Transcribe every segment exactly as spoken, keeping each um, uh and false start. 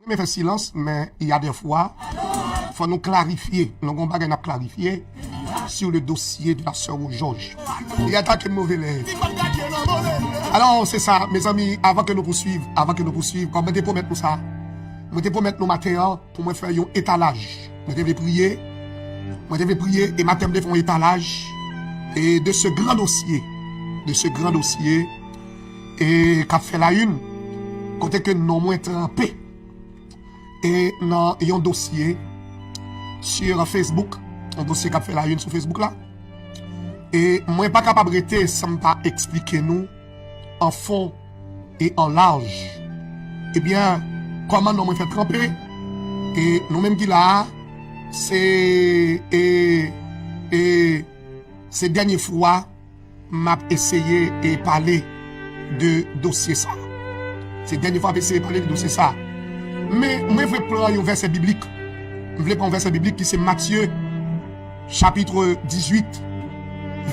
renmen fè silans, men il y a des fois, fò nou klarifye. Nou gen yon bagay n ap klarifye sur le dossier de la sœur Rose Georges. Li atake m move lè. Alò, se sa, mezanmi, avan ke nou pouswiv, avan ke nou pouswiv, kòm mwen te pwomèt nou sa, mwen te pwomèt nou maten an pou mwen fè yon etalaj. Mwen te vle priye, mwen te vle priye, e maten m te fè yon etalaj, e de ce grand dossier, de ce grand dossier, e k ap fè la une, kote ke non mwen tranpe, e nan yon dosye sur Facebook, yon dosye k ap fè la une sou Facebook la. E mwen pa kapab rete san m pa eksplike nou an fon e an laj. Ebyen, kòman non mwen fè tranpe, e nou menm ki la a, se, e, e, se dènye fwa m ap eseye e pale de dosye sa. Se dènye fwa m ap eseye pale de dosye sa. Men mwen vle pran yon vèsè biblik. M vle pran yon vèsè biblik ki se Matye, chapitre dix-huit,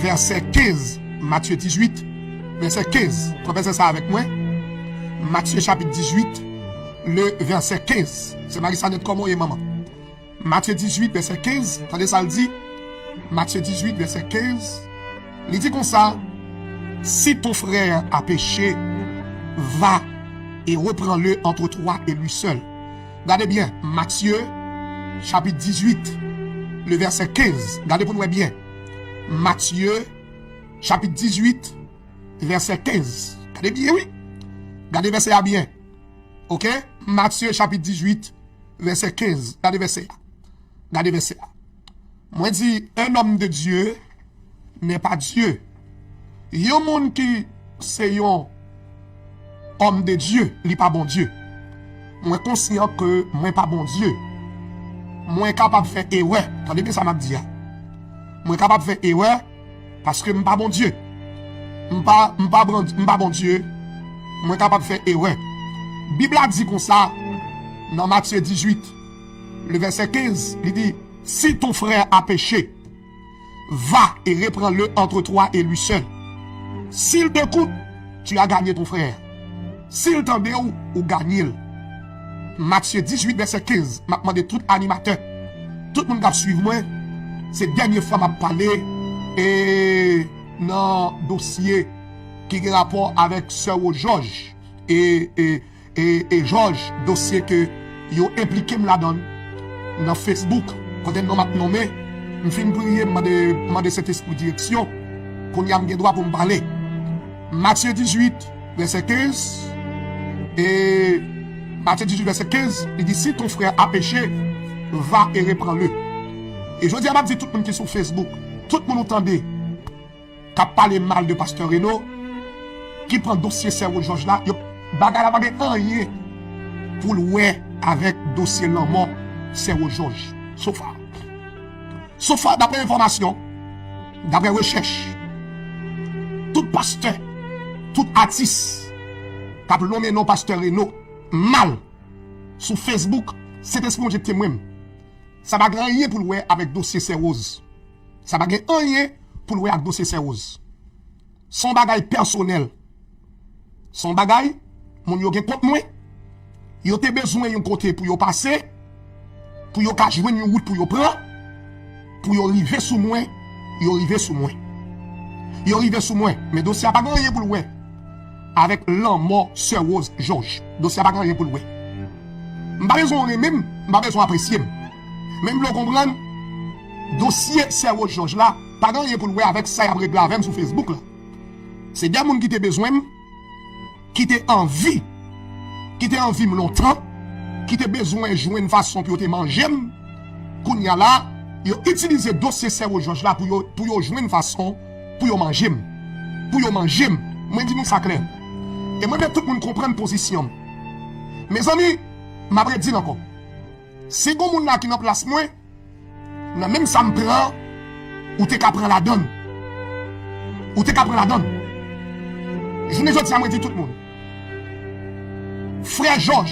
vèsè quinze. Matye dizwit, vèsè kenz. Pran vèsè sa avèk mwen. Matye, chapitre dix-huit, le vèsè kenz. Se Marisa nèt, kòman w ye, manman? Matye dizwit, vèsè kenz, tande sa l di. Matye dizwit, vèsè kenz, li di konsa: Si ton frère a péché, va et reprends-le entre toi et lui seul. Gade byen, Matye, chapit dizwit, le vèsè kenz. Gade pou n wè byen. Matye, chapit dizwit, vèsè kenz. Gade byen, wi. Gade vèsè a byen. Oke? Matye, chapit dizwit, vèsè kenz. Gade vèsè a. Gade vèsè a. Mwen di, un homme de Dieu n'est pas Dieu. Yon moun ki se yon homme de Dieu, li pa Bondye. Mwen konsyan ke mwen pa Bondye. Mwen kapab fè erè. Tande byen sa m ap di a. Mwen kapab fè erè paske m pa Bondye. M pa, m pa, Bond- m pa Bondye. Mwen kapab fè erè. Bib la di konsa, nan Matye dizwit, le vèsè kenz, li di: Si ton frère a péché, va et reprends-le entre toi et lui seul. S'il t'écoute, tu as gagné ton frère. Si l tande w, ou ganye l. Matye dizwit, vèsè kenz. M ap mande tout animatè, tout moun k ap swiv mwen, se dènye fwa m ap pale, e, nan dosye ki gen rapò avèk sè Rose Georges. E, e, e, e Jòj, dosye ke yo enplike m ladan l nan Facebook, kote non m ap nonmen. M fin priye, m mande, m mande Sentespri direksyon. Kounye a m gen dwa pou m pale. Matye dizwit, vèsè kenz, e Matye dizwit, vèsè kenz, li di: Si ton frère a péché, va et reprends-le. E jodi a, m ap di tout moun ki sou Facebook, tout moun ou tande, k ap pale mal de pastè Reno, ki pran dosye sè Rose Georges la, yo, bagay la pa gen anyen pou l wè avèk dosye lanmò sè Rose Georges. So far. So far, daprè enfòmasyon, daprè rechèch, tout pastè, tout atis k ap nonmen non pastè Reno mal sou Facebook, Sentespri Bondye temwen m. Sa pa gen anyen pou l wè avèk dosye sè Rose. Sa pa gen anyen pou l wè ak dosye sè Rose. Se yon bagay pèsonèl. Se yon bagay, moun yo gen kont mwen. Yo te bezwen yon kote pou yo pase, pou yo ka jwenn yon wout pou yo pran, pou yo rive sou mwen, yo rive sou mwen. Yo rive sou mwen, men dosye a pa gen anyen pou l wè avèk lanmò sè Rose Georges. Dosye a pa gen anyen pou l wè. M pa bezwen w renmen m, m pa bezwen w apresye m. Men m vle w konprann, dosye sè Rose Georges la pa gen anyen pou l wè avèk sa y ap regle avè m sou Facebook la. Se de moun ki te bezwen m, ki te anvi, ki te anvi m lontan, ki te bezwen jwenn fason pou yo te manje m. Kounye a la, yo itilize dosye sè Rose Georges la pou yo, pou yo jwenn fason pou yo manje m. Pou yo manje m. Mwen di nou sa klè. E mwen vle tout moun konprann pozisyon m. Mezanmi, m ap redi l ankò. Si gon moun la ki nan plas mwen, nan menm sa m pran, ou te ka pran ladann. Ou te ka pran ladann. Jounen jodi a, mwen di tout moun, frè Jòj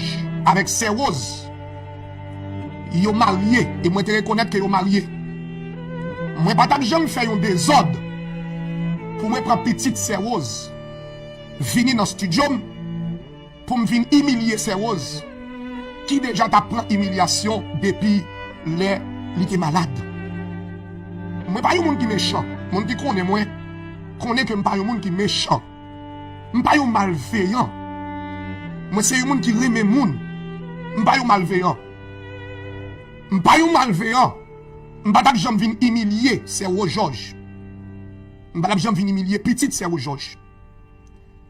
avèk sè Rose, yo marye, e mwen te rekonèt ke yo marye. Mwen pa t ap janm fè yon dezòd pou mwen pran pitit sè Rose vini nan estidyo m pou m vin imilye sè Rose. ki deja t ap pran imilyasyon depi lè li te malad. Mwen pa yon moun ki mechan. Moun ki konnen mwen, konnen ke m pa yon moun ki mechan. M pa yon malveyan. Mwen se yon moun ki renmen moun. M pa yon malveyan. M pa yon malveyan. M pa t ap janm vin imilye Sè Wòz Jòj. M pa t ap janm vin imilye pitit Sè Wòz Jòj.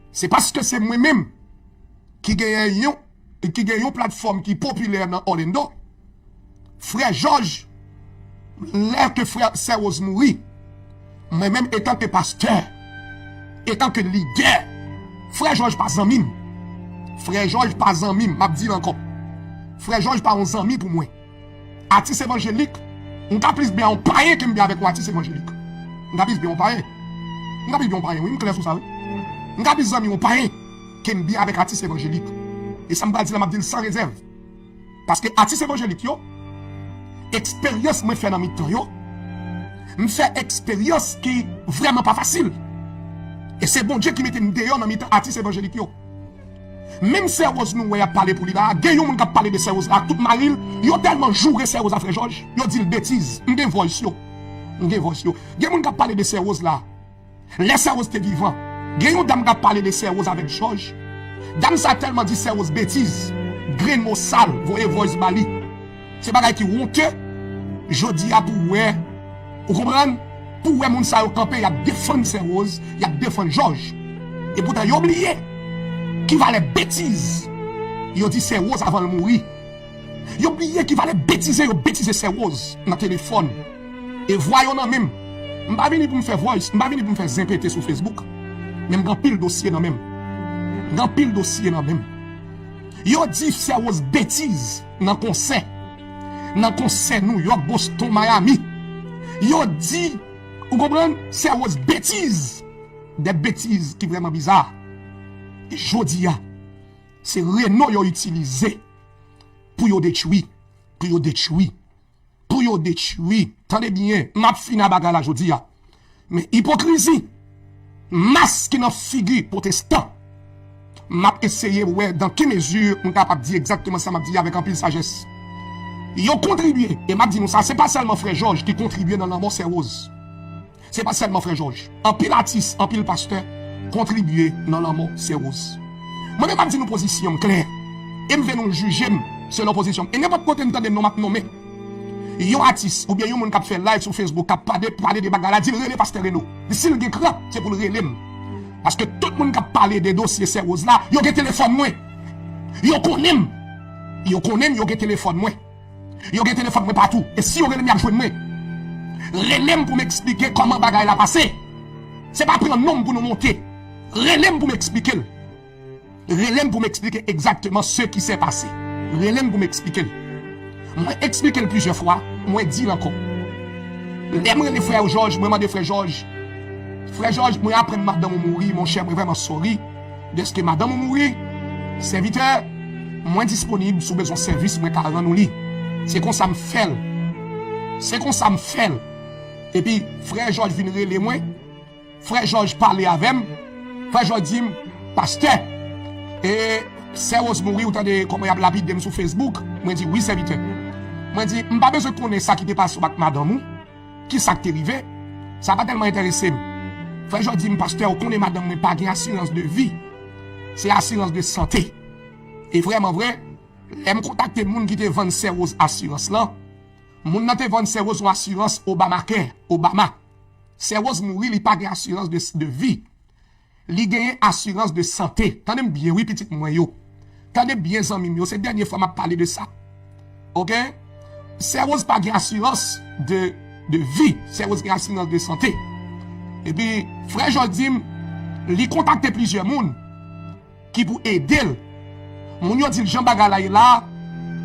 Se paske se mwen menm ki genyen yon, ki gen yon platfòm ki popilè nan Orlando. Frè Jòj, lè ke frè, Sè Wòz mouri, mwen menm etanke pastè, etanke lidè, Frè Jòj pa zanmi m. Frè Jòj pa zanmi m, m ap di l ankò. Frè Jòj pa yon zanmi pou mwen. Atis evanjelik, m ka plis byen yon payen ke m byen avèk yon atis evanjelik. M ka plis byen yon payen. M ka plis byen yon payen, wi, m klè sou sa, wi. M ka plis zanmi yon payen ke m byen avèk atis evanjelik. E sa m pral di la, m ap di l san rezèv. Paske atis evanjelik yo, eksperyans mwen fè nan mitan yo, m fè eksperyans ki vrèman pa fasil. E se Bondye ki mete m deyò nan mitan atis evanjelik yo. Menm Sè Wòz nou wè y ap pale pou li la, gen yon moun k ap pale de Sè Wòz la ak tout mari l, yo tèlman joure Sè Wòz a Frè Jòj, yo di l betiz. M gen voice yo. M gen voice yo. Gen moun k ap pale de Sè Wòz la. Lè Sè Wòz te vivan, gen yon dam k ap pale de Sè Wòz avèk Jòj. Dam sa tèlman di Sè Wòz betiz, grenn mo sal, voye voice ba li. Se bagay ki wonte, jodi a pou w wè, ou konprann? Pou w wè moun sa yo kanpe, y ap defann Sè Wòz, y ap defann Jòj. E poutan yo bliye ki valè betiz yo di Sè Wòz avan l mouri. Yo bliye ki valè betize yo betize Sè Wòz nan telefòn. E vwa yo nan men m. M pa vini pou m fè voice, m pa vini pou m fè zen pete sou Facebook. Men m gen anpil dosye nan men m. M gen anpil dosye nan men m. Yo di Sè Wòz betiz nan konsè. Nan konsè New York, Boston, Miami. Yo di, ou konprann, Sè Wòz betiz. De betiz ki vrèman biza. E jodi a, se Reno yo itilize pou yo detwi, pou yo detwi, pou yo detwi. Tande byen, m ap fini a bagay la jodi a. Men ipokrizi, mas ki nan figi pwotestan, m ap eseye wè dan ki mezi m kapab di egzakteman sa m ap di avèk anpil sajès. Yo kontribye, e m ap di nou sa, se pa sèlman frè Jòj ki kontribye nan lanmò Sè Wòz. Se pa sèlman frè Jòj. Anpil atis, anpil pastè kontribye nan lanmò Sè Wòz. Mwen menm m ap di nou pozisyon m klè. E m vle nou jije m selon pozisyon m. E nenpòt kote m tande non m ap nonmen yon atis oubyen yon moun k ap fè live sou Facebook k ap pale, pale de bagay la, di l rele pastè Reno. Di si l gen kran, se pou l rele m. Paske tout moun k ap pale de dosye Sè Wòz la, yo gen telefòn mwen. Yo konnen m. Yo konnen m, yo gen telefòn mwen. Yo gen telefòn mwen patou. E si yo rele m, y ap jwenn mwen. Rele m pou m eksplike kòman bagay la pase. Se pa pran non m pou nou monte. Rele m pou m eksplike l. Rele m pou m eksplike egzakteman ce qui s'est passé. Rele m pou m eksplike l. Mwen eksplike l plizyè fwa, mwen di l ankò. Lè m rele frè Jòj, mwen mande frè Jòj, frè Jòj, mwen aprann madanm ou mouri, monchè, mwen vrèman sorry dèske madanm ou mouri. Sèvitè, mwen disponib, si w bezwen sèvis, mwen ka rann ou li. Se konsa m fè l. Se konsa m fè l. Epi, frè Jòj vin rele mwen. Frè Jòj pale avè m. Frè Jòj di m, pastè, e Sè Wòz mouri, ou tande kòman y ap lapide m sou Facebook? Mwen di, wi, sèvitè. Mwen di, m pa bezwen konnen sa ki te pase w ak madanm ou. Kisa k te rive? Sa pa tèlman enterese m. Frè Jòj di m, pastè, ou konnen madanm mwen pa gen asirans de vi. Se asirans de sante. E vrèman vre, lè m kontakte moun ki te vann Sè Wòz asirans lan, moun nan te vann Sè Wòz yon asirans Obamacare, Obama. Sè Wòz mouri, li pa gen asirans de, de vi. Li genyen asirans de sante. Tande m byen, wi, pitit mwen yo. Tande byen, zanmi m yo. Se dènye fwa m ap pale de sa. Oke? Sè Wòz pa gen asirans de, de vi. Sè Wòz gen asirans de sante. Epi, frè Jòj di m, li kontakte plizyè moun ki pou ede l. Moun yo di l jan bagay la ye la,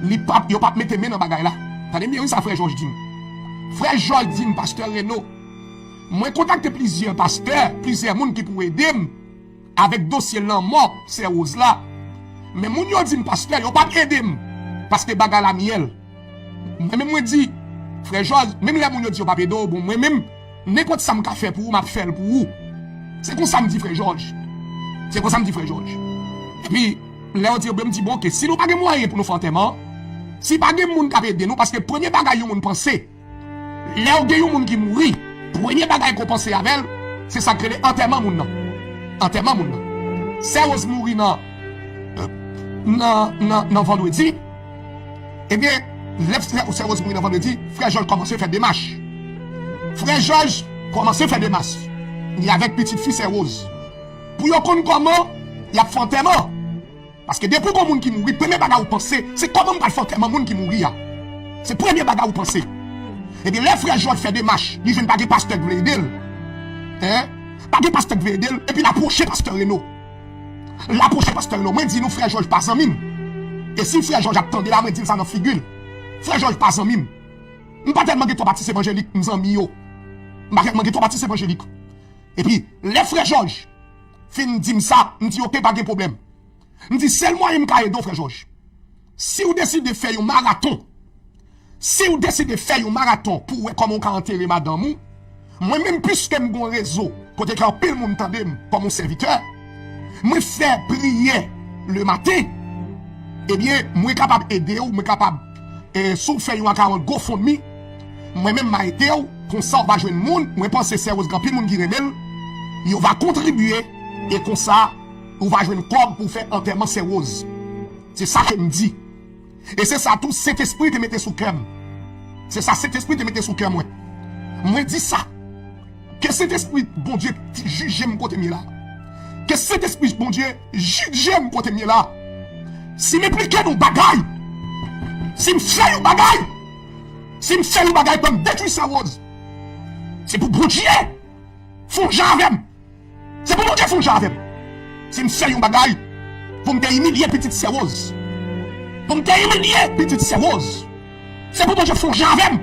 li p ap, yo p ap mete men nan bagay la. Tande byen, wi, sa frè Jòj di m. Frè Jòj di m, pastè Reno, mwen kontakte plizyè pastè, plizyè moun ki pou ede m avèk dosye lanmò Sè Wòz la. Men moun yo di m, pastè, yo p ap ede m, paske bagay la myèl. Mwen menm mwen di, frè Jòj, menm lè moun yo di yo p ap ede w, bon, mwen menm, nenpòt sa m ka fè pou ou, m ap fè l pou ou. Se konsa m di frè Jòj. Se konsa m di frè Jòj. Epi, lè yo di yo, ben, m di, bon, oke, si nou pa gen mwayen pou nou fè antèman, Si pa gen moun k ap ede nou, paske premye bagay yon moun panse, lè w gen yon moun ki mouri, premye bagay ke w panse avè l, se sa k rele antèman moun nan. Antèman moun nan. Sè Rose mouri nan, nan, nan, nan vandredi. Ebyen, lè Sè Rose mouri nan vandredi, frè Jòj kòmanse fè demach. Frè Jòj kòmanse fè demach. Li avèk pitit fi Sè Rose. Pou yo konn kòman y ap fè antèman. Paske depi w gon moun ki mouri, premye bagay ou panse, se kòman m pral fè antèman moun ki mouri a. Se premye bagay ou panse. Ebyen, lè frè Jòj fè demach, li jwenn pa gen pastè k vle ede l. Hein? Pa gen pastè k vle ede l, epi l apwoche pastè Reno. L apwoche pastè Reno. Mwen di nou, frè Jòj pa zanmi m. E si frè Jòj ap tande la, mwen di l sa nan figi l. Frè Jòj pa zanmi m. M pa tèlman gen twòp atis evanjelik, m zanmi yo. M pa tèlman gen twòp atis evanjelik. Epi, lè frè Jòj fin di m sa, m di, "Oke, pa gen pwoblèm." M di, "Sèl mwayen m ka ede w, frè Jòj, si w deside fè yon maraton, si w deside fè yon maraton pou w wè kòman w ka antere madanm ou, mwen menm, piske m gon rezo kote ke anpil moun tande m kòm yon sèvitè, mwen fè priyè lematen, ebyen, mwen kapab ede w, mwen kapab, e, si w fè yon akawont GoFundMe, mwen menm m a ede w, konsa w va jwenn moun, mwen panse Sè Rose gen anpil moun ki renmen l, yo va kontribye, e konsa, ou va jwenn kòb pou w fè antèman Sè Rose." Se sa ke m di. E se sa tou Sentespri te mete sou kè m. Se sa Sentespri te mete sou kè mwen. Mwen di sa. Ke Sentespri Bondye jije m kote m ye la. Ke Sentespri Bondye jije m kote m ye la. Si m enplike nan yon bagay, si m fè yon bagay, si m fè yon bagay pou m detwi Sè Rose, se pou Bondye fè yon jan avè m. Se pou Bondye fè yon jan avè m. Si m fè yon bagay pou m te imilye pitit Sè Rose, pou m te imilye pitit Sè Rose, se pou Bondye fè yon jan avè m.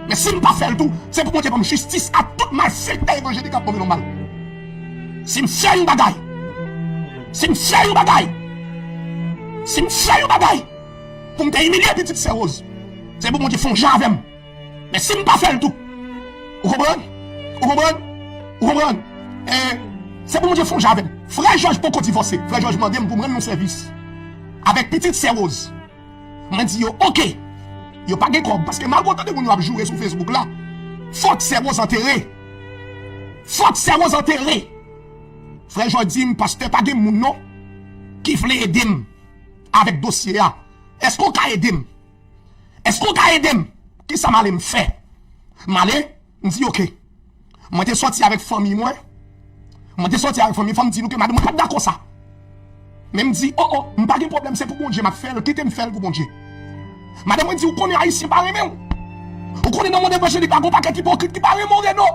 Men si m pa fè l tou, se pou Bondye ban m jistis a tout malfektè evanjelik k ap ban m yon mal. Si m fè yon bagay, si m fè yon bagay, si m fè yon bagay pou m te imilye pitit Sè Rose, se pou Bondye fè yon jan avè m. Men si m pa fè l tou, ou konprann? Ou konprann? Ou konprann? E, se pou Bondye fè yon jan avè m. Frè Jòj poko divòse. Frè Jòj mande m pou m rann yon sèvis avèk pitit Sè Rose. Mwen di yo, "Oke." Yo pa gen kòb, paske malgre w tande moun yo ap joure sou Facebook la, fòk Sè Rose antere. Fòk Sè Rose antere. Frè Jòj di m, "Pastè, pa gen moun non ki vle ede m avèk dosye a. Èske w ka ede m?" Èske w ka ede m? Kisa m ale m fè? M ale, m di, "Oke." Mwen te sòti avèk fanmi mwen. Mwen te sòti avèk fanmi, fò m di nou ke madanm mwen pa t dakò sa. Men m di, "O, o, m pa gen pwoblèm, se pou Bondye m ap fè l, kite m fè l pou Bondye." Madanm mwen di, "Ou konnen Ayisyen pa renmen w. Ou konnen nan mond evanjelik la, gon pakèt ipokrit ki pa renmen w, Reno."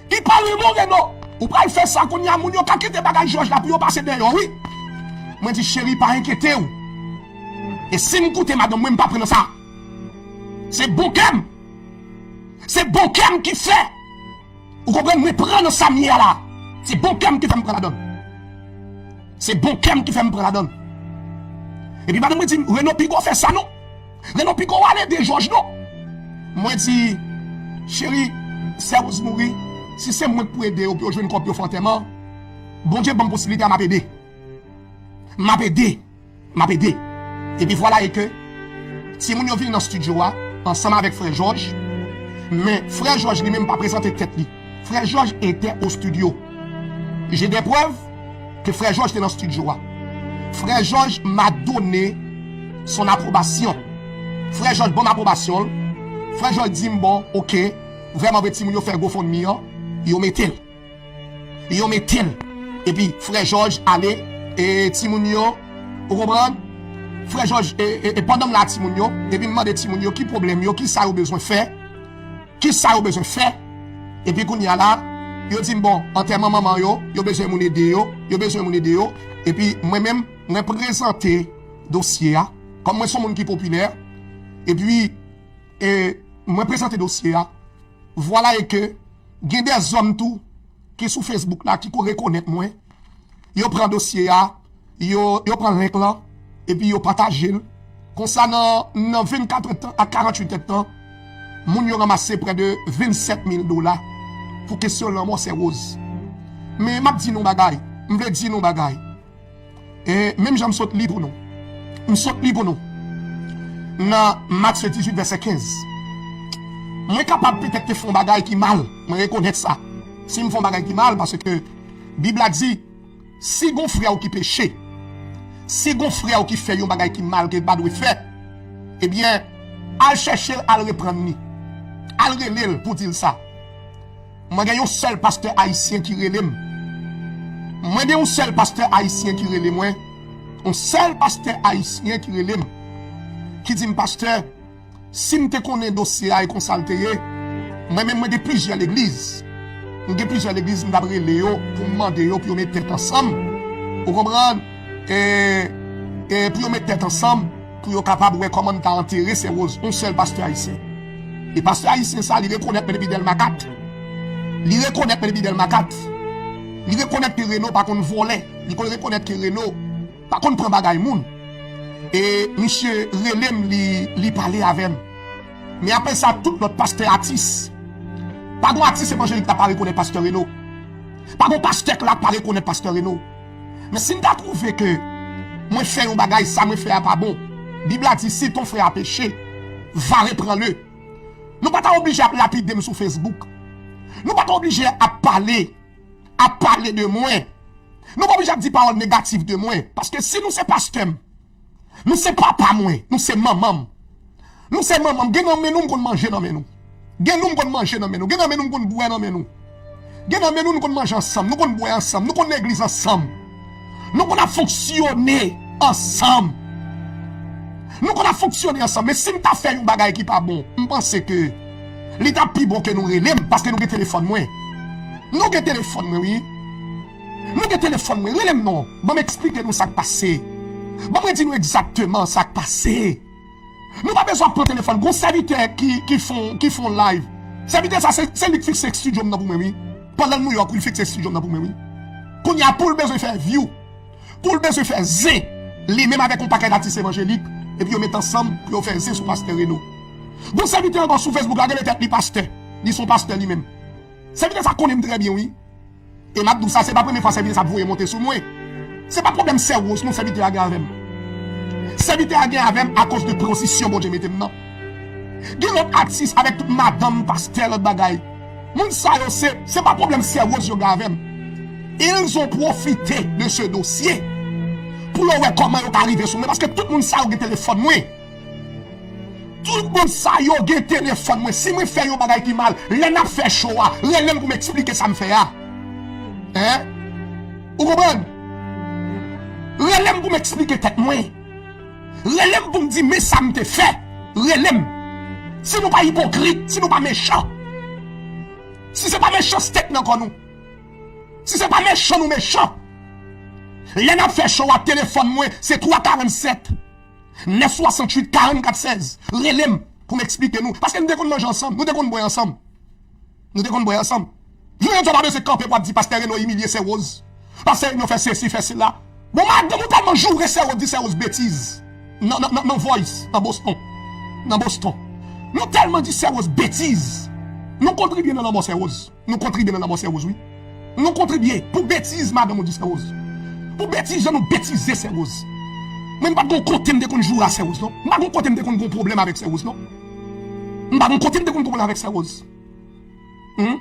Ki pa renmen w, Reno. Ou pral fè sa kounye a, moun yo ka kite bagay Jòj la pou yo pase dèyè w, wi. Mwen di, "Cheri, pa enkyete w." E si m koute madanm mwen, m pa pran nan sa. Se bon kè m. Se bon kè m ki fè. Ou konprann? Mwen pran nan sa m ye a la. Se bon kè m ki fè m pran ladan l. Se bon kè m ki fè m pran ladan l. Epi madanm mwen di m, "Reno, piga w fè sa non. Reno, piga w ale ede Jòj non." Mwen di, "Cheri, Sè Rose mouri. Si se mwen k pou ede yo pou yo jwenn kòb yo fè antèman, Bondye ban m posiblite a, m ap ede. M ap ede. M ap ede." Epi vwala e ke timoun yo vin nan estidyo a ansanm avèk frè Jòj. Men frè Jòj li menm pa prezante tèt li. Frè Jòj était au studio. J'ai des preuves ke frè Jòj te nan estidyo a. Frè Jòj m'a donné son approbation. Frè Jòj ban m apwobasyon l. Frè Jòj di m, "Bon, oke, vrèman vre timoun yo fè GoFundMe an, yo mete l." Yo mete l. Epi frè Jòj ale, e timoun yo, ou konprann? Frè Jòj, e, e, e pandan m la timoun yo, epi m mande timoun yo ki pwoblèm yo, ki sa yo bezwen fè, ki sa yo bezwen fè. Epi kounye a la, yo di m, "Bon, antèman manman yo, yo bezwen moun ede yo, yo bezwen moun ede yo." Epi mwen menm, mwen prezante dosye a, kòm mwen se yon moun ki popilè, epi, e, mwen prezante dosye a, vwala e ke gen dèzòm tou ki sou Facebook la, ki ko rekonèt mwen, yo pran dosye a, yo, yo pran link lan, epi yo pataje l. Konsa, nan, nan vennkat èdtan ak karanntuit èdtan, moun yo ranmase prè de vennsèt mil dola pou kesyon lanmò Sè Rose. Men m ap di nou bagay, m vle di nou bagay. E menm jan m sot li pou nou. M sot li pou nou. nan Matye dizuit vèsè kenz. Mwen kapab petèt te fè yon bagay ki mal, mwen rekonèt sa. Si m fè yon bagay ki mal, paske Bib la di, si gon frè w ki peche, si gon frè w ki fè yon bagay ki mal ke l pa dwe fè, ebyen, al chèche l, al reprann li. Al rele l pou di l sa. Mwen gen yon sèl pastè ayisyen ki rele m. Mwen gen yon sèl pastè ayisyen ki rele mwen. Yon sèl pastè ayisyen ki rele m. Ki di m, pastè, si m te konnen dosye a e konsa l te ye, mwen menm mwen gen plizyè legliz. M gen plizyè legliz, m t ap rele yo pou m mande yo pou yo met tèt ansanm. Ou konprann? E, e pou yo met tèt ansanm, pou yo kapab wè kòman n ta antere Sè Rose, yon sèl pastè ayisyen. E pastè ayisyen sa, li rekonèt mwen depi Dèlma kat. Li rekonèt mwen depi Dèlma kat. Li rekonèt ke Reno pa konn vòlè. Li konn rekonèt ke Reno pa konn pran bagay moun. E misye rele m, li, li pale avè m. Men apre sa, tout lòt pastè atis. Pa gon atis evanjelik la pa rekonèt pastè Reno. Pa gon pastè k la pa rekonèt pastè Reno. Men si n ta twouve ke mwen fè yon bagay, sa mwen fè a pa bon, Bib la di, si ton frè a peche, va repran le. Nou pa ta oblije ap lapide m sou Facebook. Nou pa ta oblije ap pale, ap pale de mwen. Nou pa oblije ap di pawòl negatif de mwen. Paske si nou se pastè m, nou se papa mwen, nou se manman m. Nou se manman m, gen nan men nou m konn manje nan men nou. Gen nou m konn manje nan men nou. Gen nan men nou m konn bwè nan men nou. Gen nan men nou nou konn manje ansanm, nou konn bwè ansanm, nou konn legliz ansanm. Nou konn ap fonksyone ansanm. Nou konn ap fonksyone ansanm. Men si m ta fè yon bagay ki pa bon, m panse ke li t ap pi bon ke nou rele m, paske nou gen telefòn mwen. Nou gen telefòn mwen, wi. Nou gen telefòn mwen, rele m non. Ban m eksplike nou sa k pase. Ban mwen di nou egzakteman sa k pase. Nou pa bezwen ap pran telefòn. Gon sèvitè ki, ki fon, ki fon live. Sèvitè sa, se, se li k fikse estidyo m nan pou mwen, wi. Pandan l Nouyòk, wi, l fikse estidyo m nan pou mwen, wi. Kounye a, pou l bezwen fè view, pou l bezwen fè zen, li menm avèk yon pakèt atis evanjelik, epi yo met ansanm pou yo fè zen sou pastè Reno. Gon sèvitè ankò sou Facebook la, rele tèt li pastè. Li se yon pastè li menm. Sèvitè sa konnen m trè byen, wi. E m ap di w sa, se pa premye fwa sèvitè sa ap voye monte sou mwen. Se pa pwoblèm Sè Rose non sèvitè a gen avè m. Sèvitè a gen avè m akoz de pozisyon Bondye mete m nan. Gen lòt atis avèk tout madanm, pastè, lòt bagay. Moun sa yo, se, se pa pwoblèm Sè Rose yo gen avè m. Ils ont profité de ce dossier pou yo wè kòman yo ka rive sou mwen, paske tout moun sa yo gen telefòn mwen. Tout moun sa yo gen telefòn mwen. Si mwen fè yon bagay ki mal, lè n ap fè show a, rele m pou m eksplike sa m fè a. Hein? Ou konprann? Rele m pou m eksplike tèt mwen. Rele m pou m di, men sa m te fè. Rele m. Si nou pa ipokrit, si nou pa mechan. Si se pa mechanste k nan kò nou. Si se pa mechan nou mechan. Lè n ap fè show a, telefòn mwen, se twa karannsèt, nèf swasanntuit, karannkat sèz. Rele m pou m eksplike nou. Paske nou te konn manje ansanm, nou te konn bwè ansanm. Nou te konn bwè ansanm. Jounen jodi a w pa bezwen kanpe pou ap di pastè Reno imilye Sè Rose. Pastè Reno fè sesi, fè sela. Bon, madanm ou tèlman joure Sè Rose, di Sè Rose betiz. Nan, nan, nan, nan Voice, nan Boston. Nan Boston. Nou tèlman di Sè Rose betiz. Nou kontribye nan lanmò Sè Rose. Nou kontribye nan lanmò Sè Rose, wi. Nou kontribye pou betiz madanm ou di Sè Rose. Pou betiz jan nou betize Sè Rose. Mwen, m pa t gon kote m te konn joure a Sè Rose, non. M pa gon kote m te konn gon pwoblèm avèk Sè Rose, non. M pa gon kote m te konn gon pwoblèm avèk Sè Rose. Hmm?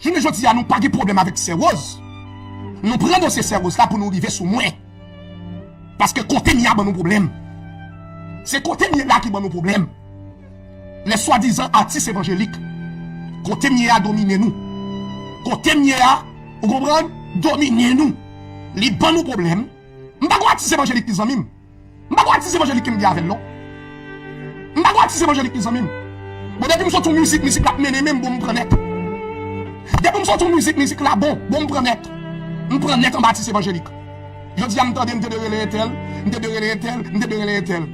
Jounen jodi a, nou pa gen pwoblèm avèk Sè Rose. Nou pran dosye Sè Rose la pou nou rive sou mwen. Paske kote m ye a ban nou pwoblèm. Se kote m ye la ki ban nou pwoblèm. Lè swadizan atis evanjelik. Kote m ye a domine nou. Kote m ye a, ou konprann? Domine nou. Li ban nou pwoblèm. M pa gon atis evanjelik ki zanmi m. M pa gon atis evanjelik ke m gen avè l, non. M pa gon atis evanjelik ki zanmi m. Bon, depi m sot yon mizik, mizik la ap mennen men m, bon, m pran nèt. Depi m sot yon mizik, mizik la bon, bon, m pran nèt. M pran nèt anba atis evanjelik. Jodi a, m tande m te dwe rele entèl, m te dwe rele entèl, m te dwe rele entèl.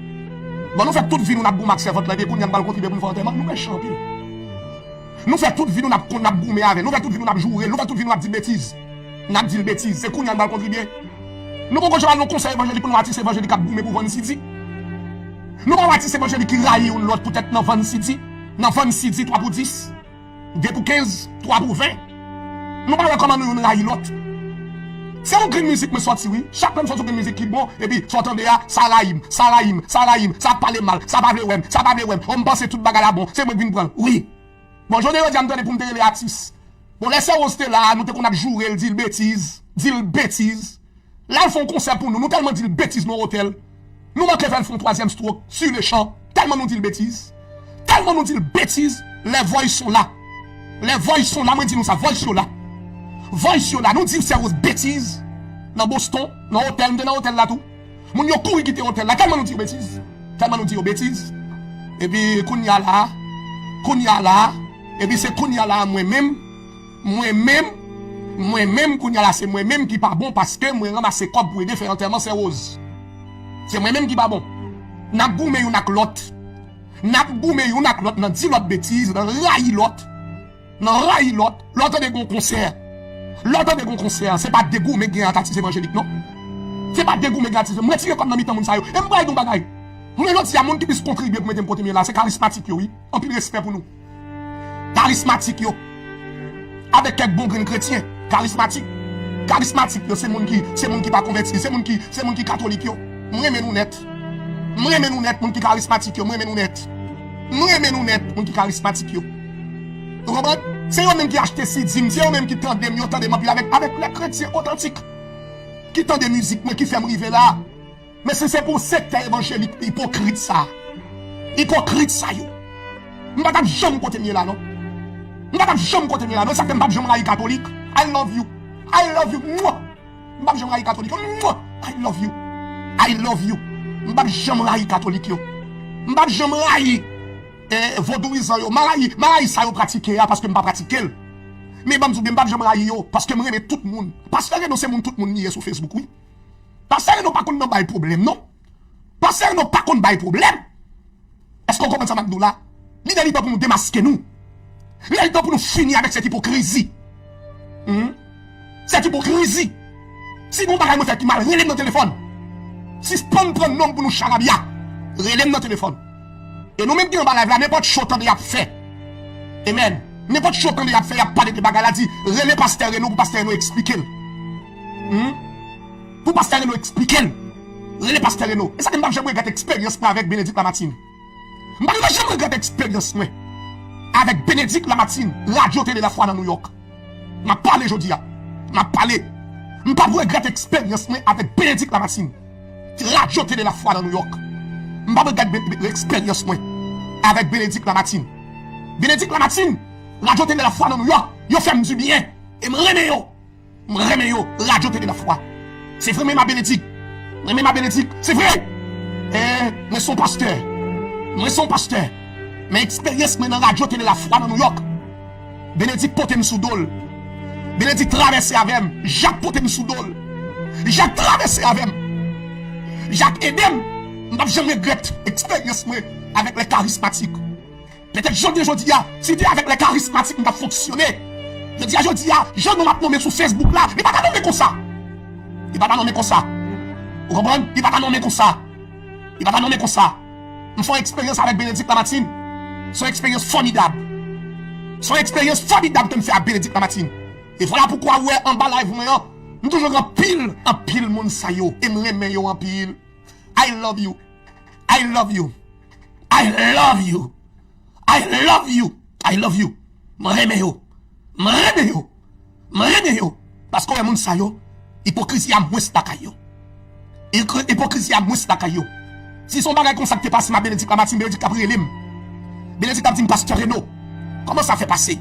Bon, nou fè tout vi nou n ap goumen ak sèvant la, epi kounye a n pral kontribye pou n fè antèman, nou mechan anpil. Nou fè tout vi nou n ap, n ap goumen avè l, nou fè tout vi nou n ap joure l, nou fè tout vi nou n ap di l betiz. N ap di l betiz, se kounye a n pral kontribye. Nou poko janm al nan konsèy evanjelik pou n wè atis evanjelik ap goumen pou vann sidi. Nou pa wè atis evanjelik ki rayi youn lòt poutèt nan vann sidi, nan vann sidi twa pou dis. De pou kenz, twa pou ven. Nou pa wè kòman nou youn rayi lòt. Se yon grenn mizik mwen sòti, wi. Chak lè m sòti yon grenn mizik ki bon, epi sa w tande a, sa rayi m, sa rayi m, sa rayi m, sa ap pale m mal, sa pa vle wè m, sa pa vle wè m. O, m panse tout bagay la bon, se mwen k vin pran l. Wi. Bon, jodi a, jodi a, m tande pou m te rele atis. Bon, lè Sè Rose te la, nou te konn ap joure l, di l betiz, di l betiz. La, l fè yon konsè pou nou, nou tèlman di l betiz nan otèl. Nou manke fè l fè yon twazyèm stroke sur le champ. Tèlman nou di l betiz. Tèlman nou di l betiz. Les voice sont là. Les voice sont là, mwen di nou sa, voice yo la. Voice yo la, nou di Sè Rose betiz. Nan Boston, nan otèl, m te nan otèl la tou. Moun yo kouri kite otèl la, tèlman nou di yo betiz. Tèlman nou di yo betiz. Epi kounye a la, kounye a la, epi se kounye a la, mwen menm, mwen menm, mwen menm, kounye a la, se mwen menm ki pa bon paske mwen ranmase kòb pou ede fè antèman Sè Rose. Se mwen menm ki pa bon. N ap goumen youn ak lòt. N ap goumen youn ak lòt nan di lòt betiz, nan rayi lòt. Nan rayi lòt. Lè w tande gon konsè. Lè w tande gon konsè, se pa degoumen gen ak atis evanjelik, non. Se pa degoumen gen atis. M retire kò m nan mitan moun sa yo. E m pral di yon bagay. Jounen jodi a, moun ki plis kontribye pou mete m kote m ye la, se karismatik yo, wi. Anpil respè pou nou. Karismatik yo. Avèk kèk bon grenn kretyen. Karismatik. Karismatik yo, se moun ki, se moun ki pa konvèti, se moun ki, se moun ki katolik yo. M renmen nou nèt. M renmen nou nèt, moun ki karismatik yo, m renmen nou nèt. M renmen nou nèt, moun ki karismatik yo. Ou konprann? Se yo menm ki achte si di m, se yo menm ki tande m, yo tande m anpil avèk, avèk lè kretyen otantik. Ki tande mizik mwen, ki fè m rive la. Men si se pou sektè evanjelik ipokrit sa. Ipokrit sa yo. M pa t ap janm kote m ye la, non. M pa t ap janm kote m ye la, non. E sa k fè m p ap janm rayi katolik. I love you. I love you. Mwa. M p ap janm rayi katolik yo. Mwa. I love you. I love you. M p ap janm rayi katolik yo. M p ap janm rayi eh, vodouyizan yo. M a rayi, m a rayi sa yo pratike a paske m pa pratike l. Men ban m di w byen, m p ap janm rayi yo paske m renmen tout moun. Pastè Reno se moun tout moun li ye sou Facebook, wi. Pastè Reno pa konn nan bay pwoblèm, non. Pastè Reno pa konn bay pwoblèm. Èske w konprann sa m ap di w la? Li lè li tan pou nou demaske nou. Li lè li tan pou nou fini avèk sèt ipokrizi. Hmm? Sèt ipokrizi. Si gon bagay mwen fè ki mal, rele m nan telefòn. Sispann pran non m pou nou charabya. Rele m nan telefòn. E nou menm ki anba live la, nenpòt show tande y ap fè. Amen. Nenpòt show tande y ap fè, y ap pale de bagay la, di, rele pastè Reno pou pastè Reno eksplike l. Hmm? Pou pastè Reno eksplike l. Rele pastè Reno. E sa ke m p ap janm regrèt eksperyans mwen avèk Benedict Lamartine. M pa t janm regrèt eksperyans mwen avèk Benedict Lamartine, Radyo Tele Lafwa nan New York. M ap pale jodi a. M ap pale. M p ap regrèt eksperyans mwen avèk Benedict Lamartine, Radyo Tele Lafwa nan New York. M p ap regrèt be- be- eksperyans mwen avèk Benedict Lamartine. Benedict Lamartine, Radyo Tele Lafwa nan New York, yo fè m dibyen. E m renmen yo. M renmen yo, Radyo Tele Lafwa. Se vre, m renmen Benedict. M renmen Benedict, se vre. Eh, mwen se yon pastè. Mwen se yon pastè. Men eksperyans mwen nan Radyo Tele Lafwa nan New York. Benedict pote m sou do l. Benedict travèse avè m. Jak pote m sou do l. Jak travèse avè m. Jak ede m. M p ap janm regrèt eksperyans mwen avèk lè karismatik. Petèt jodi, jodi a, si te avèk lè karismatik m t ap fonksyone. Jodi a, jodi a, jan non m ap nonmen sou Facebook la, li pa ta nonmen konsa. Li pa ta nonmen konsa. Ou konprann? Li pa ta nonmen konsa. Li pa ta nonmen konsa. M fè yon eksperyans avèk Benedict Lamartine. Se yon eksperyans fòmidab. Se yon eksperyans fòmidab ke m fè ak Benedict Lamartine. E vwala poukwa ou wè anba live mwen an, m toujou gen anpil, anpil moun sa yo. E m renmen yo anpil. I love you. I love you. I love you. I love you. I love you. M renmen yo. M renmen yo. M renmen yo. Paske w wè moun sa yo, ipokrizi a mwens lakay yo. Ipokrizi a mwens lakay yo. Si se yon bagay konsa ki te pase m ak Benedict Lamartine, Benedict t ap rele m. Benedict t ap di m, Pastè Reno, kòman sa fè pase?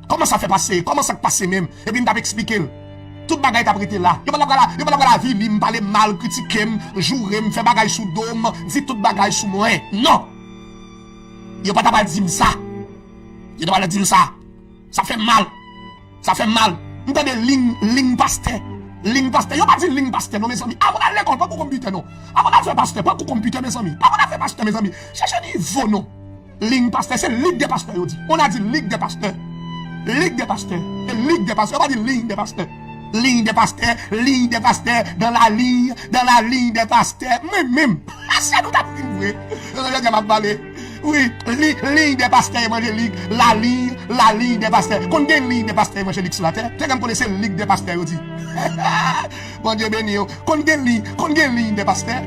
Kòman sa fè pase? Kòman sa k pase menm? Epi m t ap eksplike l. Tout bagay t ap rete la. Yo pa t ap pral, yo pa t ap pral avili m, pale m mal, kritike m, joure m, fè bagay sou do m, di tout bagay sou mwen. Non! Yo pa t ap pral di m sa. Yo t ap pral di m sa. Sa fè m mal. Sa fè m mal. M tande liy, liy pastè. Liy pastè. Yo pa di liy pastè, non, mezanmi. Avan w al lekòl, pran kou konpitè, non. Avan w al fè pastè, pran kou konpitè, mezanmi. Avan w al fè pastè, mezanmi. Chèche nivo, non. Liy pastè, se lig de pastè yo di. On a di lig de pastè. Lig de pastè. Se lig de pastè. Yo pa di liy de pastè. Liy de pastè, liy de pastè, dans la ligne, dans la ligne de pastè. Mwen menm. Pastè nou t ap ri vre. Jodi a m ap pale. Wi, li, liy de pastè evanjelik, la ligne, la ligne de pastè. Konn gen liy de pastè evanjelik sou latè? Te gen m konnen se lig de pastè yo di. Bondye beni w. Konn gen liy, konn gen liy de pastè.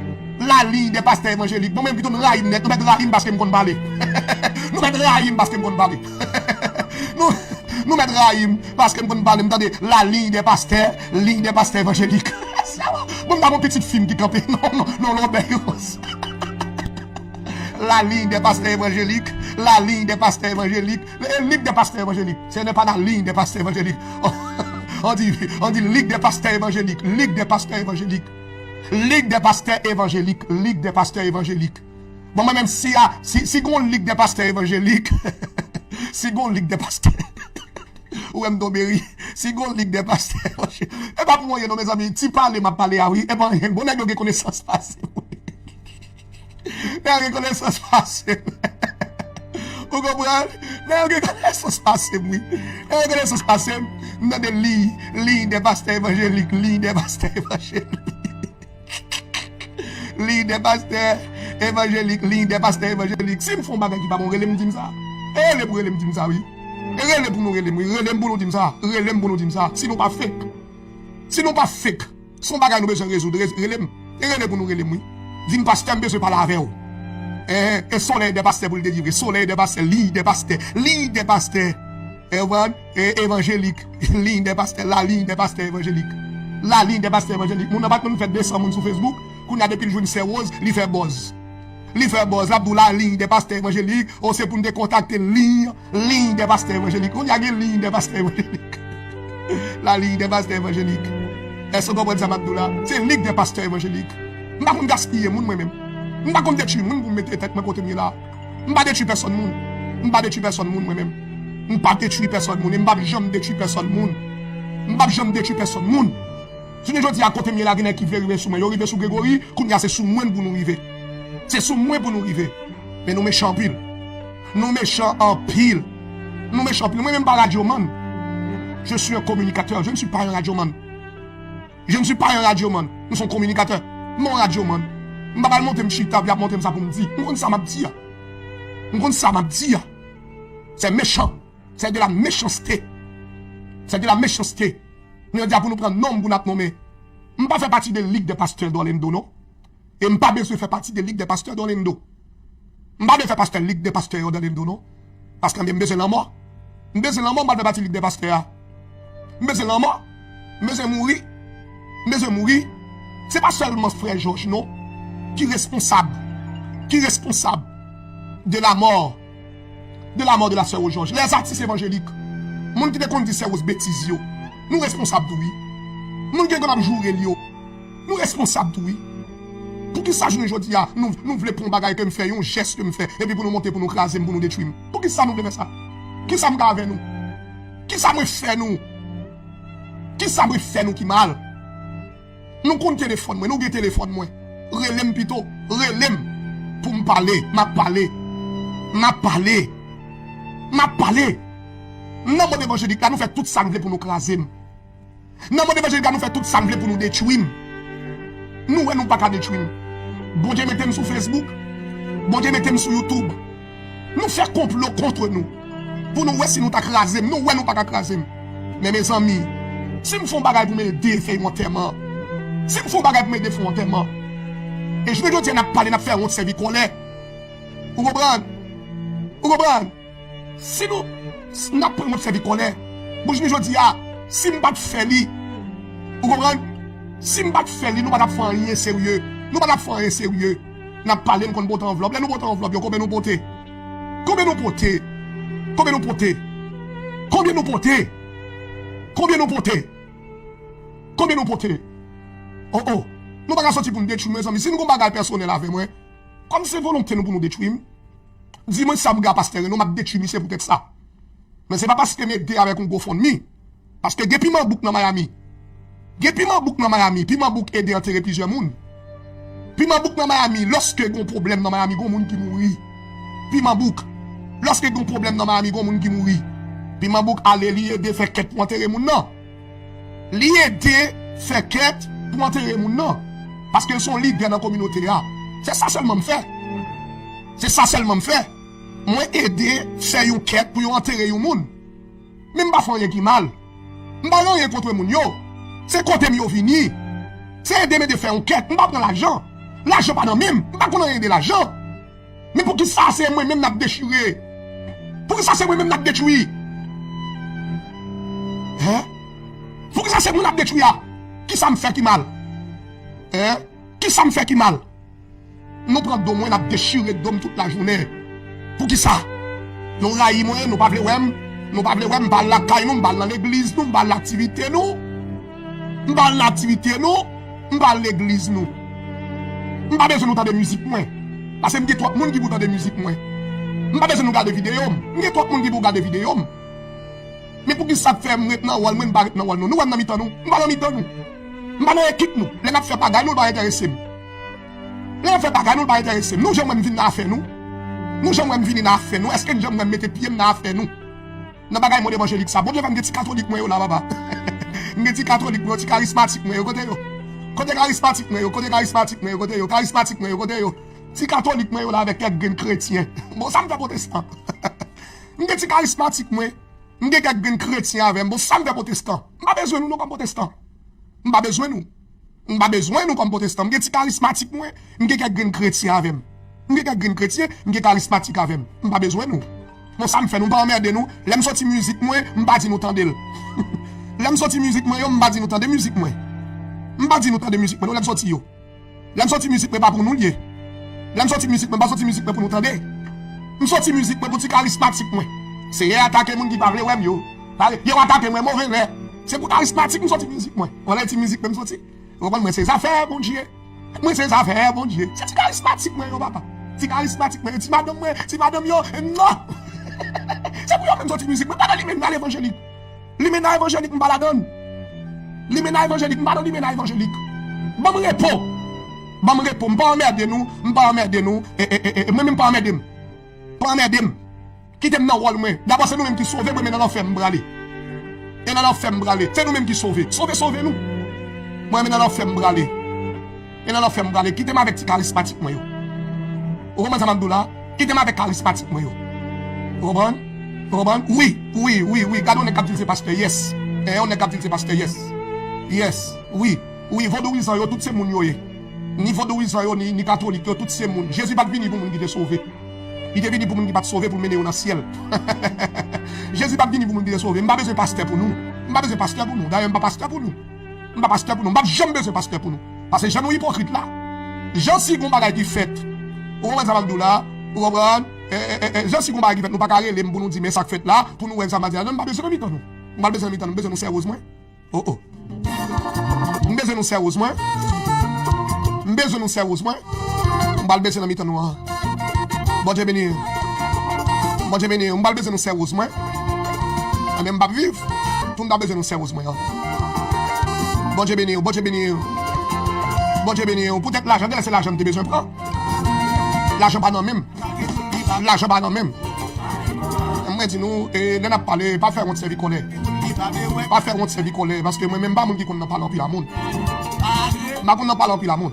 La liy de pastè evanjelik. Bon, men pito n rayi m nèt. Nou mèt rayi m paske m konn pale. Nou mèt rayi m paske m konn pale. Nou, nou mèt rayi m paske m konn pale. M tande la liy de pastè, liy de pastè evanjelik. Bon, m ta gon pitit fi m ki kanpe. Non, non, non, non, bèl. La ligne des pasteurs évangéliques, la ligne des pasteurs évangéliques, la ligue des pasteurs évangéliques. Ce n'est pas la ligne des pasteurs évangéliques. On dit, on dit ligue des pasteurs évangéliques, ligue des pasteurs évangéliques, ligue des pasteurs évangéliques, ligue des pasteurs évangéliques. Bon, mwen menm si a, si, si gon lig de pastè evanjelik, si gon lig de pastè, ou wè m tonbe ri, si gon lig de pastè evanjelik, e pa pou anyen non mezanmi, ti pale m ap pale a wi, e pa anyen, bon nèg yo gen konesans pase m wi. Nèg yo gen konesans pase m. Ou konprann? Nèg yo gen konesans pase m wi. Nèg yo gen konesans pase m. M tande liy, liy de pastè evanjelik, liy de pastè evanjelik. Liy de pastè evanjelik, liy de pastè evanjelik. Si m fè yon bagay ki pa bon, rele m di m sa. E rele pou rele m di m sa wi. E rele pou nou rele m wi. Rele m pou nou di m sa. Rele m pou nou di m sa. Si nou pa fake. Si nou pa fake. Se yon bagay nou bezwen rezoud. Re- Rele m. E rele pou nou rele m wi. Di m pastè m bezwen pale avè w. E, e solèy de pastè pou l delivre. Solèy de pastè, liy de pastè, liy de pastè. E w konprann? E evanjelik, liy de pastè, la liy de pastè evanjelik. La liy de pastè evanjelik. Moun nan pa t konn fè de san moun sou Facebook, kounye a depi l jwenn sè Rose, li fè buzz. Li fè buzz, l ap di w la liy de pastè evanjelik, o se pou n te kontakte liy, liy de pastè evanjelik. Kounye a gen liy de pastè evanjelik. La liy de pastè evanjelik. Èske w konprann sa m ap di w la? Se lig de pastè evanjelik. M pa konn gaspiye moun mwen menm. M pa konn detwi moun pou m mete tèt mwen kote m ye la. M pa detwi pèsonn moun. M pa detwi pèsonn moun mwen menm. M pa detwi pèsonn moun. E m p ap janm detwi pèsonn moun. M p ap janm detwi pèsonn moun. Jounen jodi a kote m ye la gen nèg ki vle rive sou mwen. Yo rive sou Gregory, kounye a se sou mwen pou nou rive. Se sou mwen pou nou rive. Men nou mechan anpil. Nou mechan anpil. Nou mechan anpil. Mwen menm pa radyomann. Je suis un communicateur. Je ne suis pas un radyomann. Je ne suis pas un radyomann. M se yon kominikatè. M pa yon radyomann. M pa pral monte m chita pou y ap montre m sa pou m di. M konn sa m ap di a. M konn sa m ap di a. C'est méchant. C'est de la méchanceté. C'est de la méchanceté. Nou di a pou nou pran nonm pou n ap nonmen. M pa fè pati de lig de pastè d'Orlando non. E m pa bezwen fè pati de lig de pastè d'Orlando. M pa vle fè pastè lig de pastè yo d'Orlando non. Paske m bezwen lanmò. M bezwen lanmò, m pa vle pati lig de pastè a. M bezwen lanmò. M bezwen mouri. M bezwen mouri. Se pa sèlman frè Jòj non ki responsab. Ki responsab de la mort de la mort de la sœur Rose Georges. Les artistes évangéliques. Moun ki te konn di sè Rose betiz yo. Nou responsab tou wi. Moun ki te konn ap joure l yo. Nou responsab tou wi. Poukisa jounen jodi a nou, nou vle pran yon bagay ke m fè, yon jès ke m fè, epi pou nou monte pou nou kraze m, pou nou detwi m? Poukisa nou vle fè sa? Kisa m gen avè nou? Kisa mwen fè nou? Kisa mwen fè nou ki mal? Nou konn telefòn mwen, nou gen telefòn mwen. Rele m pito, rele m pou m pale, m ap pale. M ap pale. M ap pale. Nan mond evanjelik la, nou fè tout sa nou vle pou nou kraze m. Nan mond evanjelik la, nou fè tout sa nou vle pou nou detwi m. Nou wè nou pa ka detwi m. Bondye mete m sou Facebook. Bondye mete m sou YouTube. Nou fè konplo kont nou. Pou nou wè si nou ta kraze m. Nou wè nou pa ka kraze m. Men mezanmi, si m fè yon bagay pou m ede fè yon antèman, si m fè yon bagay pou m ede fè yon antèman, e jounen jodi a n ap pale, n ap fè wont sèvi kòlè. Ou konprann? Ou konprann? Si nou, n ap pran wont sèvi kòlè. Bon, jounen jodi a, si m pa t fè li, ou konprann? Si m pa t fè li, nou pa t ap fè anyen serye. Nou pa t ap fè anyen serye. N ap pale, m konn pote anvlòp. Lè nou pote anvlòp yo, konbyen nou pote? Konbyen nou pote? Konbyen nou pote? Konbyen nou pote? Konbyen nou pote? Konbyen nou pote? Oh, oh. Nou pa ka soti pou n detwi m, mezanmi. Si nou gon bagay pèsonèl avè mwen, kòm se volonte nou pou nou detwi m, di mwen sa m gen a pastè Reno, m ap detwi misye poutèt sa. Men se pa paske m ede avèk yon GoFundMe. Paske gen piman bouk nan Miami. Gen piman bouk nan Miami. Piman bouk ede antere plizyè moun. Piman bouk nan Miami, lòske gen yon pwoblèm nan Miami, gen yon moun ki mouri. Piman bouk. Lòske gen yon pwoblèm nan Miami, gen yon moun ki mouri. Piman bouk ale, li ede fè kèt pou antere moun nan. Li ede fè kèt pou antere moun nan. Paske l se yon lidè nan kominote a. Se sa sèlman m fè. Se sa sèlman m fè. Mwen ede fè yon kèt pou yo antere yon moun. Men m pa fè anyen ki mal. M pa gen anyen kont moun yo. Se kote m yo vini. Se ede m ede fè yon kèk. M pa pran lajan. Lajan pa nan men m. M pa konn anyen de lajan. Men poukisa se mwen menm n ap dechire? Poukisa se mwen menm n ap detwi? Hein? Poukisa se mwen n ap detwi a? Kisa m fè ki mal? Hein? Kisa m fè ki mal? Nou pran do mwen, n ap dechire do m tout lajounen. Poukisa? Nou rayi mwen, nou pa vle wè m. Nou pa vle wè m, m pa al lakay nou, m pa al nan legliz nou, m pa al nan aktivite nou. M pa al nan aktivite nou, m pa al legliz nou. M pa bezwen nou tande mizik mwen. Paske m gen twòp moun ki pou tande mizik mwen. M pa bezwen nou gade videyo m. M gen twòp moun ki pou gade videyo m. Men poukisa k fè m ret nan wòl mwen, m pa ret nan wòl nou? Nou wè m nan mitan nou? M pa nan mitan nou. M pa nan ekip nou. Lè n ap fè bagay nou, l pa enterese m. Lè n ap fè bagay nou, l pa enterese m. Nou janm wè m vin nan afè nou? Nou janm wè m vini nan afè nou? Èske n janm wè m mete pye m nan afè nou? Nan bagay mond evanjelik sa, Bondye fè m gen ti katolik mwen yo la, papa. M gen ti katolik mwen yo, ti karismatik mwen yo, kote yo? Kote karismatik mwen yo? Kote karismatik mwen yo? Kote yo? Karismatik mwen yo, kote yo? Ti katolik mwen yo la avèk kèk grenn kretyen. Bon, sa m fè pwotestan? M gen ti karismatik mwen. M gen kèk grenn kretyen avè m. Bon, sa m fè pwotestan? M pa bezwen nou non kòm pwotestan. M pa bezwen nou. M pa bezwen nou kòm pwotestan. M gen ti karismatik mwen. M gen kèk grenn kretyen avè m. M gen kèk grenn kretyen, m gen karismatik avè m. M pa bezwen nou. Bon, sa m fè nou? M pa anmède nou. Lè m soti mizik mwen, m pa di nou tande l. Lè m soti mizik mwen yo, m pa di nou tande mizik mwen. M pa di nou tande mizik mwen non, lè m soti yo. Lè m soti mizik mwen pa pou nou l ye. Lè m soti mizik mwen, m pa soti mizik mwen pou nou tande. M soti mizik mwen pou ti karismatik mwen. Seyè atake moun ki pa vle wè m yo. Pare, yo atake mwen move lè. Se pou karismatik m soti mizik mwen. Ou wè ti mizik mwen m soti? Ou konprann, mwen se zafè Bondye. Mwen se zafè Bondye. Se ti karismatik mwen yo, papa. Ti karismatik mwen yo, ti madanm mwen, ti madanm yo, non. Se pou yo menm soti mizik mwen. Pa nan limena evanjelik. Limena evanjelik m pa ladann. Limena evanjelik, m pa nan limena evanjelik. Ban m repo. Ban m repo. M pa anmède nou. M pa anmède nou. E, e, e, e, mwen menm pa anmède m. Pa anmède m. Kite m nan wòl mwen. Dabò se nou menm ki sove mwen, men nan lanfè m prale. E nan lanfè m prale. Se nou menm ki sove. Sove, sove nou. Mwen, men nan lanfè m prale. E nan lanfè m prale. Kite m avèk ti karismatik mwen yo. Ou konprann sa m ap di w la? Kite m avèk karismatik mwen yo. Ou konprann? Ou konprann? Wi, wi, wi, wi. Gade yon nèg k ap di l se pastè, yes. E yon nèg k ap di l se pastè, yes. Yes. Wi, wi, vodouyizan yo, tout se moun yo ye. Ni vodouyizan yo, ni, ni katolik yo, tout se moun. Jezi pa t vini pou moun ki te sove. Li te vini pou moun ki pa t sove, pou l mennen yo nan syèl. Jezi pa t vini pou moun ki te sove. M pa bezwen pastè pou nou. M pa bezwen pastè pou nou. Dayè, m pa pastè pou nou. M pa pastè pou nou. M p ap janm bezwen pastè pou nou. Paske jan nou ipokrit la, jan si gon bagay ki fèt, ou konprann sa m ap di w la? Ou konprann? E, e, e, e, jan si gon bagay ki fèt, nou pa ka rele m pou nou di, men sa k fèt la, pou nou wè sa m ap di la. Non, m pa bezwen nan mitan nou. M pa bezwen nan mitan nou. M bezwen nou sè woz mwen. Oh, oh. M bezwen nou sè woz mwen. M bezwen nou sè woz mwen. M pral bese nan mitan nou an. Bondye beni. Bondye beni. M pral bese nou sè woz mwen. Anben, m p ap viv. Pou m ta bese nou sè woz mwen an. Bondye beni w. Bondye beni w. Bondye beni w. Poutèt lajan, genlè se lajan m te bezwen pran. Lajan pa nan men m. Lajan pa nan men m. Mwen di nou, e, lè n ap pale, pa fè wont sèvi kòlè. Pa fè wont sèvi kòlè, paske mwen menm m pa moun ki konn nan pale anpil a moun. M pa konn nan pale anpil a moun.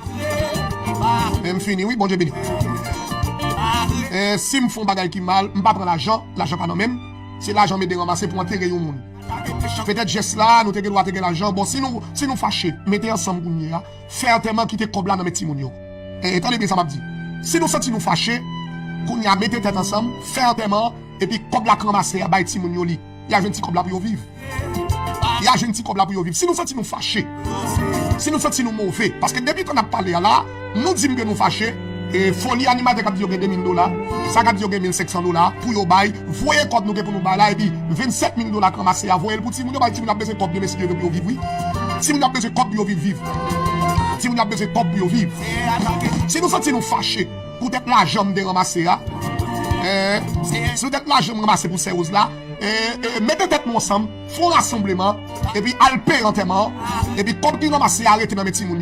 Men m fini, wi, Bondye beni. E, si m fè yon bagay ki mal, m pa pran lajan, lajan pa nan men m. Se lajan m ede ranmase pou antere yon moun. Petèt jès la, nou te gen dwa te gen lajan. Bon, si nou, si nou fache, mete ansanm kounye a. Fè antèman, kite kòb la nan men timoun yo. E, e, tande byen sa m ap di. Si nou santi nou fache, kounye a mete tèt ansanm, fè antèman, epi kòb la k ranmase a bay timoun yo li. Y a jwenn ti kòb la pou yo viv. Y a jwenn ti kòb la pou yo viv. Si nou santi nou fache, si nou santi nou move, paske depi tan n ap pale a la, nou di m ke nou fache, e foli animatè k ap di yo gen de mil dola, sa k ap di yo gen mil senk san dola pou yo bay, voye kòb nou gen pou nou bay la, epi vennsèt mil dola k ranmase a, voye l pou timoun yo, bay timoun yo ap bezwen kòb demen si Dye vle pou yo viv, wi. Timoun yo ap bezwen kòb pou yo viv, wi. Timoun yo ap bezwen kòb pou yo viv. Si nou santi nou fache poutèt lajan m te ranmase a, e, si poutèt lajan m ranmase pou sè woz la, e, e, mete tèt nou ansanm, fè yon rasanbleman, epi al peye antèman an, epi kòb ki ranmase a rete nan men timoun yo.